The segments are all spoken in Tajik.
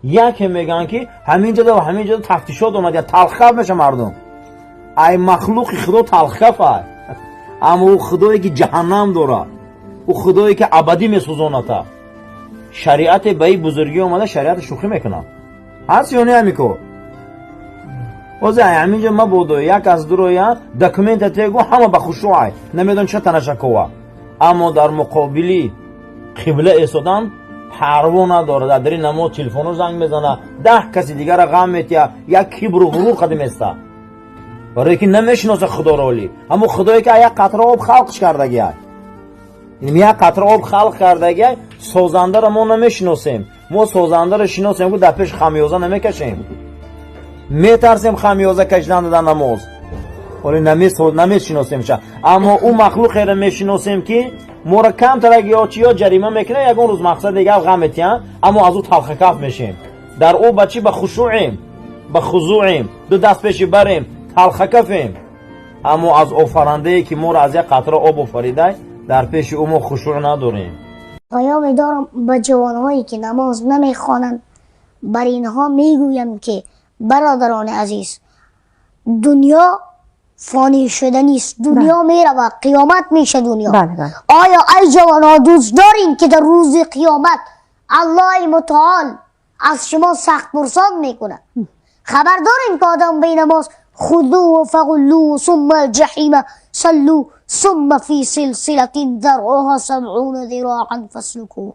Яке мегӯянд, ки ҳамин ҷода ва ҳамин ҷода тафтишот омад, я талхкаф меша мардум. Ай махлуқи Худо талхкаф ай, аммо ӯ Худое, ки ҷаҳаннам дорад, ӯ Худое, ки абадӣ месӯзоната. Шариате ба ин бузургӣ омада, шариата шӯхӣ мекунад. Ҳаст ё не ҳамин кор? Ҳозир ай ҳамин ҷо мабодо як аз дуроя документа тегу, ҳама ба хушӯъ ай, намедон ча танашакова, аммо дар муқобили қибла эстодан парво надорад. Дар дари намоз телефоно занг мезана, 10 каси дигара ғам метия, як кибру ғурур қадим еста, барое ки намешиноса Худоро. Оли ҳамон Худое, ки як қатра об халқш кардагиай, як қатра об халқ кардагиай, созандаро мо намешиносем. Мо созандаро шиносем, ку дар пеш хамёза намекашем, метарсем хамёза кашидан дар намоз. Оле намешиносемша, аммо ӯ махлуқеро мешиносем, ки моро камтарак ё чи ё ҷарима мекунад, ягон рӯз мақсад дигар ғам метиҳанд, аммо аз ӯ талхакаф мешем. Дар ӯ ба чӣ? Ба хушӯъем, ба хузӯъем, ду даст пеши барем, талхакафем. Аммо аз офарандае, ки моро аз як қатра об офаридай, дар пеши ӯ мо хушӯъ надорем. Паёме дорам ба ҷавонҳое, ки намоз намехонанд. Бар инҳо мегӯям, ки бародарони азиз, дунё фонӣ шуданист, дунё меравад, қиёмат меша дунё. бале бале Оё, ай ҷавонҳо, дӯст дорин, ки дар рӯзи қиёмат Аллоҳи мутаол аз шумо сахт пурсон мекунад? Хабар дорем, ки одам бенамоз خذوه فغلوه ثم الجحيم صلوه ثم في سلسلة ذرعها 70 ذراعا فاسلكوه.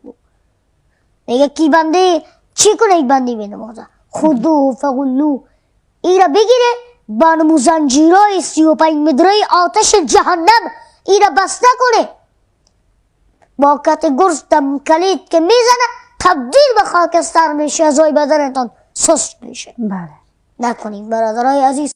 میگه کی بنده چی کنه یک بنده بینمازه؟ خذوه فغلوه، ایرا بگیره، با نمو زنجیرای 35 متری آتش جهنم ایرا بسته کنه، با کت گرز دم کلید که میزنه، تبدیل به خاکستر میشه، اعضای بدنتان سست میشه. بله. نکنیم برادرای عزیز.